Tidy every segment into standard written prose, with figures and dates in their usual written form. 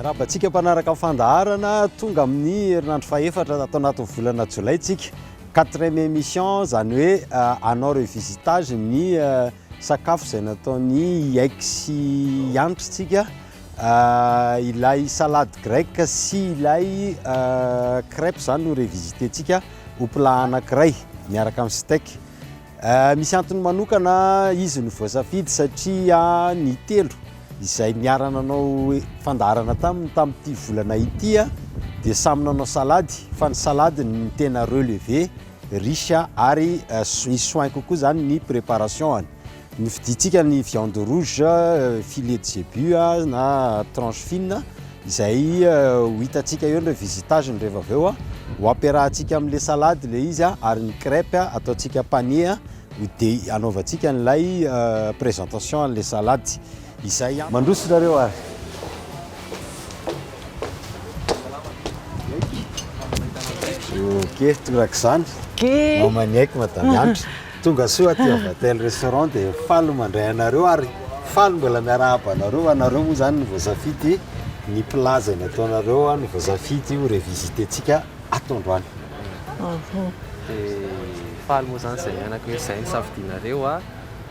Miarahaba antsika mpanaraka ny fandaharana, tonga amin'ny herinandro fahefatra ato anatin'ny volana jolay tsika. Quatrième émission, izany hoe hanao revisitage ny sakafo izay nataon'i Ex sy Hanitra tsika. Ilay salade grecque sy ilay crêpe izany no revisiter-tsika ho plat anankiray miaraka amin'ny steak. Misy antony manokana izy no voasafidy satria ny telo izay niara-nanao fandaharana taminy tamin'ity volana ity dia samy nanao salady fa ny salady no tena relevé, riche ary misy soin kokoa izany ny préparation-ny. Nofidintsika ny viande rouge, filet de zébu na tranche fine izay ho hitantsika eo ny revisitage-ny rehefa avy eo. Ho ampiarahantsika amin'ilay salade ilay izy ary ny crêpe ataontsika pané dia hanaovantsika an'ilay présentation an'ilay salade. Izay. Mandroso nareo ary. Ok, torak'izany. Mamaniaiky Madame Hanitra. Tonga soa aty Vatel Restaurant dia faly mandray anareo ary faly mbola miarahaba anareo fa nareo moa zany no voasafidy ny plat izay nataonareo no voasafidy ho revisiter-tsika ato androany. Dia faly moa zany izay mianaka hoe izay no safidianareo a.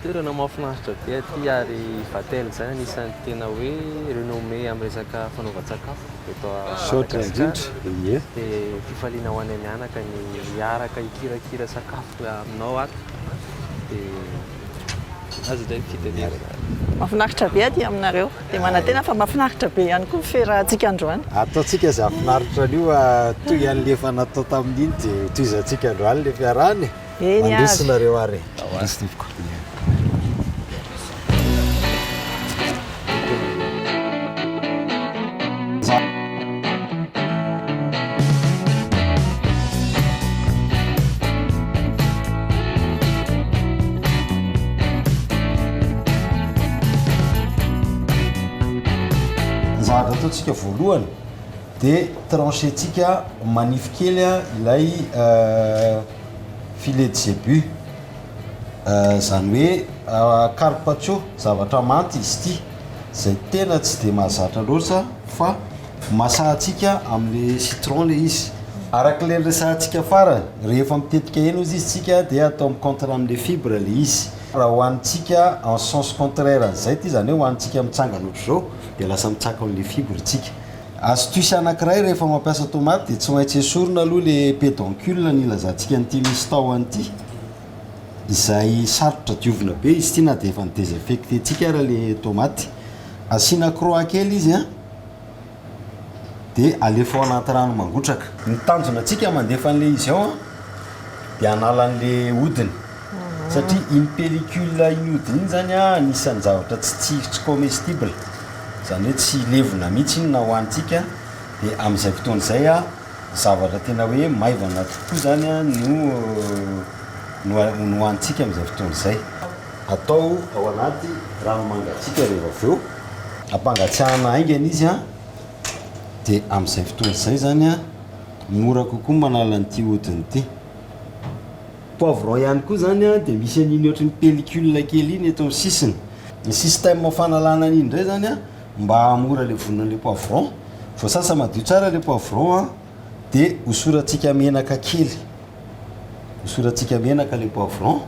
Toerana mahafinaritra be aty ary Vatel izay anisan'ny tena hoe renommé amin'ny resaka fanaovan-tsakafo eto Misaotra Madagasikara. indrindra. Ie. Dia fifaliana ho anay mianaka ny hiaraka hikirakira sakafo aminao ato. Dia azo indray ny fitenenana. Mahafinaritra be aty aminareo. Dia manantena fa mahafinaritra be ihany koa ny fiarahantsika androany. Ataontsika izay hahafinaritra an'io toy an'ilay efa natao tamin'iny dia hotohizantsika androany ilay fiarahana e. Eny ary. Mandroso nareo ary e. Mandroso tompoko. Ny zavatra ataontsika voalohany dia trancher-tsika manify kely ilay Filet de zébu, izany hoe carpaccio, zavatra manta izy ity, izay tena tsy dia mahazatra loatra fa masahantsika amin'ilay citron ilay izy. Araka ilay niresahantsika farany, rehefa mitetika hena ozy izy tsika dia atao mi-contre amin'ilay fibre ilay izy. Raha hohanintsika en sens contraire an'izay ity, izany hoe hohanintsika mitsangana ohatr'izao dia lasa mitsako an'ilay fibre tsika. Astuce anakiray rehefa mampiasa tomate dia tsy maintsy esorina aloha le pédoncule nilazantsika an'ity misy tahony ity izay sarotra diovina be izy ity na dia efa ni-desinfecter-tsika ara le tomate. Asiana croix kely izy an, dia alefa ao anaty rano mangotraka. Ny tanjona antsika mandefa an'le izy ao an dia hanala an'le hodiny satria iny pellicule iny hodiny iny zany an anisan'ny zavatra tsy tsy tsy comestible. Izany hoe tsy levona mihitsy iny na hohanintsika dia amin'izay fotoana izay zavatra tena hoe maivana tokoa izany no no no hohanintsika amin'izay fotoana izay. Atao ao anaty rano mangatsiaka rehefa avy eo, ampangatsiahana haingana izy dia amin'izay fotoana izay izany mora kokoa ny manala an'ity hodiny ity. Poivron ihany koa izany dia misy an'iny ohatry ny pellicule kely iny eto amin'ny sisiny. Ny système fanalana an'iny indray izany mba hahamora ilay vonon'ilay poivron, voasasa madio tsara ilay poivron dia hosorantsika menaka kely, hosorantsika menaka ilay poivron,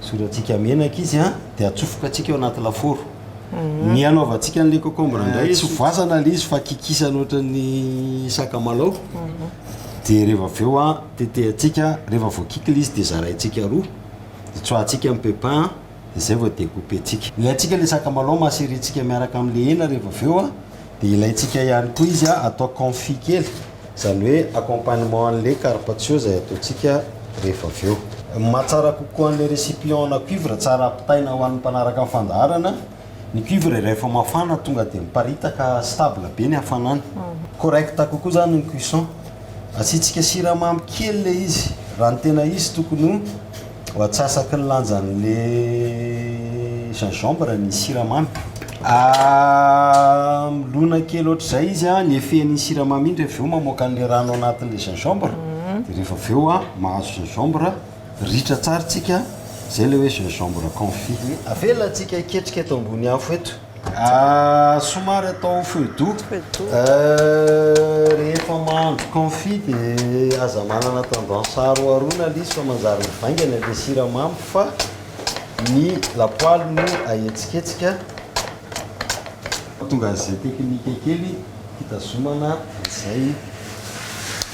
Soratsika menaka izy an, dia atsofokantsika ao anaty lafaoro. Ny hanaovantsika an'ilay concombre indray, tsy voasana ilay izy fa kikisana ohatran'ny sakamalao. Dia rehefa avy eo an, tetehantsika, rehefa voakiky ilay izy dia zaraintsika roa, dia tsoahantsika ny pépin an, dia izay vao découper-tsika. Ilaintsika ilay sakamalao macérer-tsika miaraka amin'ilay hena rehefa avy eo an. Dia ilaintsika ihany koa izy atao confit kely, izany hoe accompagnement an'ilay carpaccio izay ataontsika rehefa avy eo. Ny mahatsara kokoa an'ilay récipient ana cuivre, tsara ampitaina ho an'ny mpanaraka ny fandaharana, ny cuivre rehefa mafana tonga dia miparitaka stable be ny hafanany. Correct kokoa izany ny cuisson. Asiantsika siramamy kely ilay izy, raha ny tena izy tokony ho Ho atsasaky ny lanjan'le gingembre ny siramamy. Milona kely ohatr'izay izy an, ny effet-n'ny siramamy iny rehefa avy eo mamoaka an'le rano anatin'le gingembre, dia rehefa avy eo an, mahazo gingembre ritra tsara tsika, zay le hoe gingembre confit. Avelantsika hiketrika eto ambony afo eto. Somary atao feu doux. Feu doux. Rehefa mahandro confit dia aza manana tendance aroharoana ilay izy fa manjary mivaingana ilay siramamy fa ny lapoaly no ahetsiketsika. Tonga an'izay teknika kely hitazomana an'izay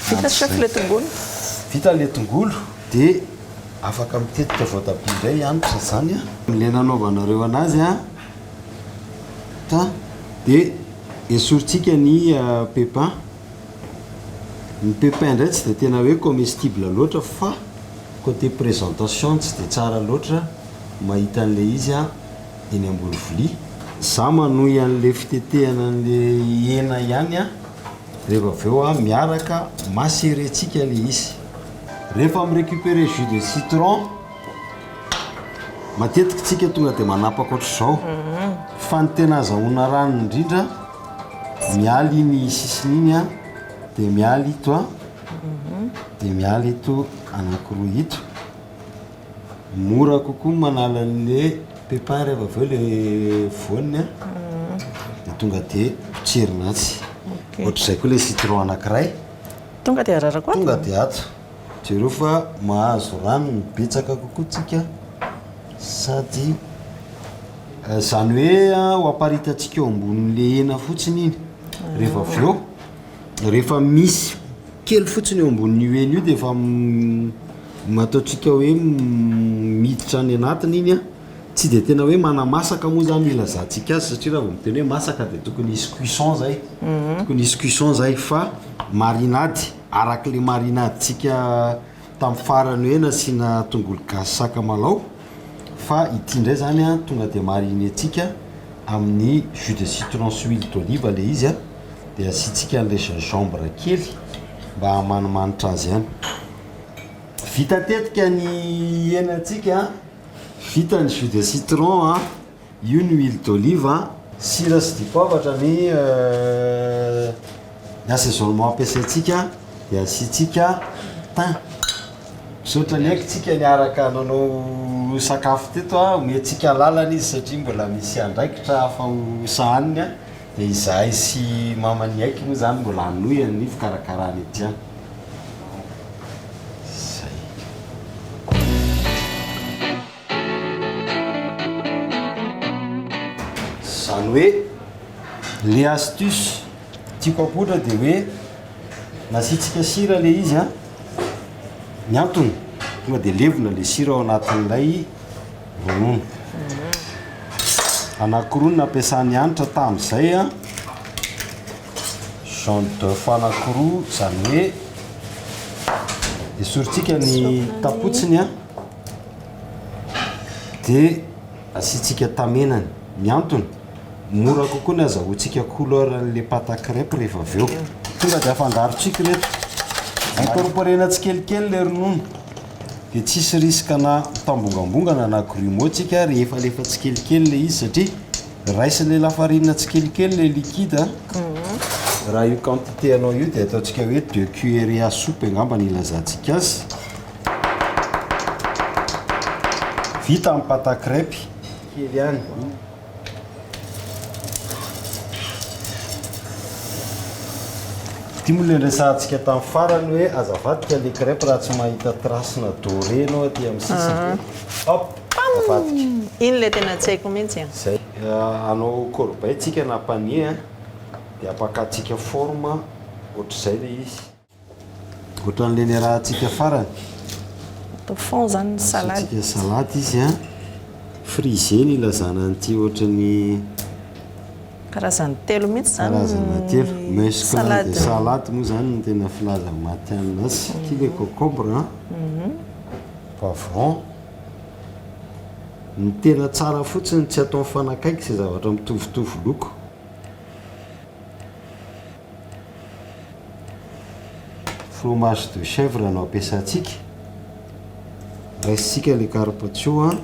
Vita chef le tongolo. Vita le tongolo dia afaka mitetika voatabia indray hanitra zany a. Ilay nanaovanareo anazy a ta dia esorintsika ny pépin. Ny pépin indray tsy dia tena hoe comestible loatra fa côté présentation tsy dia tsara loatra mahita an'ilay izy a eny ambony vilia. Za manohy an'ilay fitetehana an'ilay hena ihany a. Rehefa avy eo miaraka macérer-tsika ilay izy. Rehefa mi-récupérer jus de citron, matetika tsika tonga dia manapaka ohatr'izao. Fa ny tena azahoana ranony indrindra, miala iny sisiny iny an, dia miala ito an, dia miala ito anankiroa ito. Mora kokoa ny manala an'le pépin rehefa avy eo le voany an, dia tonga dia potserina atsy. Ohatr'izay koa le citron anankiray. Tonga dia ararako ato? Tonga dia ato. Jereo fa mahazo ranony betsaka kokoa tsika sady izany hoe ho aparitantsika eo ambonin'le hena fotsiny iny rehefa avy eo. Rehefa misy kely fotsiny eo ambonin'io hena io dia efa ataontsika hoe miditra any anatiny iny an. Tsy dia tena hoe manamasaka moa izany ilazantsika azy satria raha vao miteny hoe masaka dia tokony hisy cuisson izay. Tokony hisy cuisson izay fa marinade, arak'ilay marinade-ntsika tamin'ny farany hoe nasiana tongolo gasy sakamalao fa ity indray izany an tonga dia mariner-ntsika amin'ny jus de citron sy huile d'olive ilay izy an, dia asiantsika an'ilay gingembre kely mba hahamanimanitra azy ihany. Vita tetika ny henantsika an, vita ny jus de citron an, io ny huile d'olive an, sira sy dipoavatra ny ny assaisonnement ampiasaintsika dia asiantsika thym. Misaotra ny aiky tsika niaraka nanao sakafo teto a, omentsika lalana izy satria mbola misy andraikitra hafa ho sahaniny a, dia izahay sy maman'i Aiky moa izany mbola hanohy ny fikarakarana ety ihany. Zay. Izany hoe le astuce tiako apoitra dia hoe nasiantsika sira le izy a, ny antony tonga dia levona le sira ao anatin'ilay ronono. Anankiroa no nampiasan'i Hanitra tamin'izay a, jaune d'oeuf anankiroa izany hoe esorintsika ny tapotsiny a. Dia asiantsika tamenany. Ny antony, mora kokoa ny azahoantsika couleur an'ilay pâte à crêpe rehefa avy eo. Tonga dia afangarontsika ireto. Incorporer-na tsikelikely ilay ronono. Dia tsisy risque na mitambongambongana na grumeaux tsika rehefa alefa tsikelikely ilay izy satria raisin'ilay lafarinina tsikelikely ilay liquide. Raha io quantité anao io dia ataontsika hoe deux cuillerées à soupe angamba no ilazantsika azy. Vita ny pâte à crêpe. Kely ihany. Ity moa ilay niresahantsika tamin'ny farany hoe aza avadika ilay crêpe raha tsy mahita trace na doré ianao aty amin'ny sisiny. Hop! Avadika. Iny ilay tena tsy haiko mihitsy an. Zay. Hanao corbeille tsika na panier dia ampakantsika forme ohatr'izay ilay izy. Ohatran'ilay niarahantsika farany. Atao fond zany ny salade. Asiantsika salade izy an. Frisé ny ilazana an'ity ohatran'ny. Karazany telo mihitsy zany. Karazana telo. Mesclun de salade moa zany no tena filaza matihanina azy. Ity ilay concombre an. Poivron. Ny tena tsara fotsiny tsy atao mifanakaiky izay zavatra mitovitovy loko. Fromage de chèvre no ampiasantsika. Raisintsika ilay carpaccio an.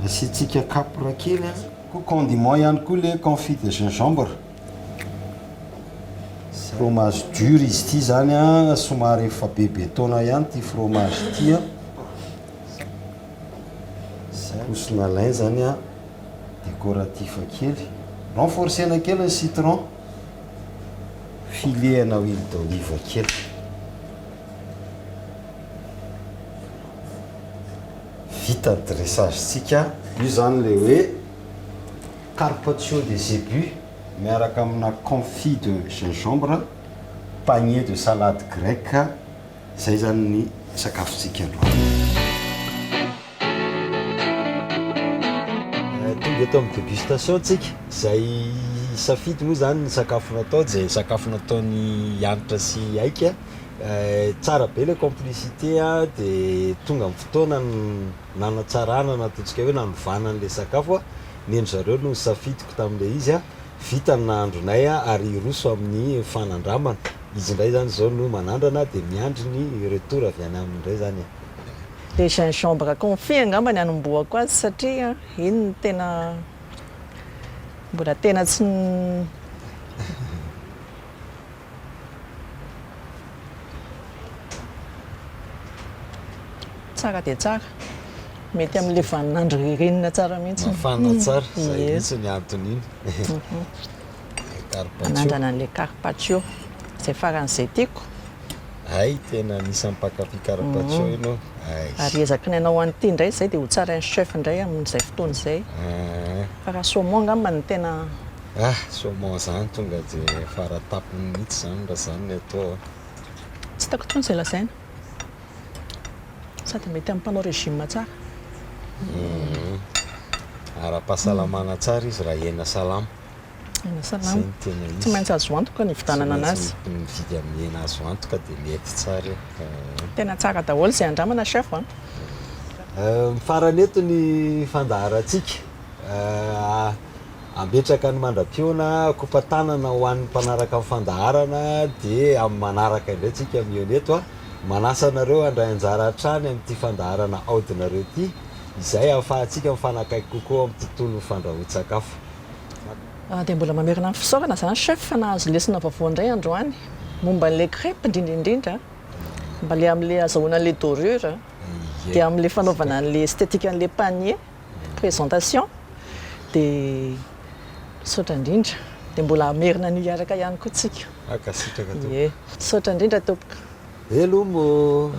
Asiantsika capre kely an. Koa condiment ihany koa ilay confit de gingembre. Fromage dur izy ity izany an, somary efa bebe taona ihany ity fromage ity an. Pousse-na lin zany a, décoratif kely. Renforcer-na kely ny citron. Filet-na huile d'olive kely. Vita ny dressage-tsika. Io zany le hoe carpaccio de zébu miaraka amina confit de gingembre, panier de salade grecque. Izay zany ny sakafontsika androany. Tonga eto amin'ny dégustation tsika, izay safidy moa zany ny sakafo natao, izay sakafo nataon'i Hanitra sy Aika. Tsara be le complicité a, de tonga amin'ny fotoana nanatsarana na ataontsika hoe nanovana an'le sakafo a, ny an-dry zareo no safidiko tamin'le izy a. Vita ny nahandronay ary hiroso amin'ny fanandramana. Izy indray izany izao no manandrana dia miandry ny retour avy any aminy indray izany e. Le gingembre confit angamba ny hanombohako azy satria iny no tena mbola tena tsy Tsara dia tsara. Mety amin'ilay vaninandro ririnina tsara mihitsy. Mafana tsara, izay mihitsy ny anton'iny. Carpaccio. Manandrana an'ilay carpaccio, izay faran'izay tiako. Hay, tena anisan'ny mpankafy carpaccio ianao. Hay. Ary ezaky ny hanao an'ity indray izay dia ho tsarain'ny chef indray amin'izay fotoana izay. Fa raha saumon angamba no tena. Ah, saumon zany tonga dia fara tampony mihitsy zany raha zany ny atao a. Tsy hitako intsony izay lazaina. Sady mety amin'ny mpanao régime tsara. Ara-pahasalamana tsara izy raha hena salama. Hena salama. Zay no tena izy. Tsy maintsy azo antoka ny hividianana anazy. Tsy maintsy mividy amin'ny hena azo antoka dia mety tsara io. Tena tsara daholo izay andramana chef a. Mifarana eto ny fandaharantsika. Ametraka ny mandra-pihaona, kopa-tanana ho an'ny mpanaraka ny fandaharana dia amin'ny manaraka indray tsika mihaona eto a. Manasa anareo handray anjara hatrany amin'ity fandaharana aodinareo ity izay ahafahantsika mifanakaiky kokoa amin'ny tontolon'ny fandrahoan-tsakafo. Dia mbola mamerina ny fisaorana izany chef fa nahazo lesona vaovao indray androany momba an'ilay crêpe indrindra indrindra mba le amin'ilay azahoana an'ilay dorure dia amin'ilay fanaovana an'ilay esthétique an'ilay panier. Présentation dia misaotra indrindra dia mbola hamerina an'io hiaraka ihany koa tsika. Mankasitraka tompoko. Ie. Misaotra indrindra tompoko. Veloma ô.